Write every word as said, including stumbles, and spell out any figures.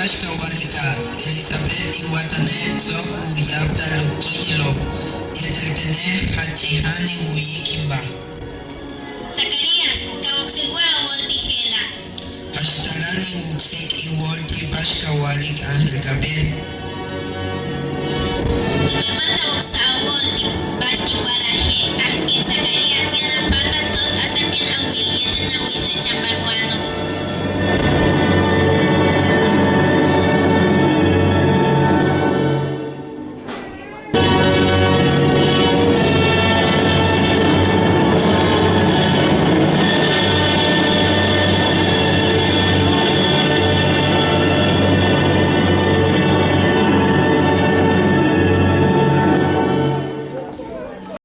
Ba'ax ka wa'alika'? Elisabet in watane' ts'o'ok u ya'abtal u kíinilo'ob, yéetel tene' jach chijan in wu'uyikilba. Zacarías, ka woksik wa a wóol ti' je'ela'? Jach talan in woksik in wóol ti' ba'ax ka wa'alik ángel Gabriel. Tumen ma' ta woksaj a wóol ti'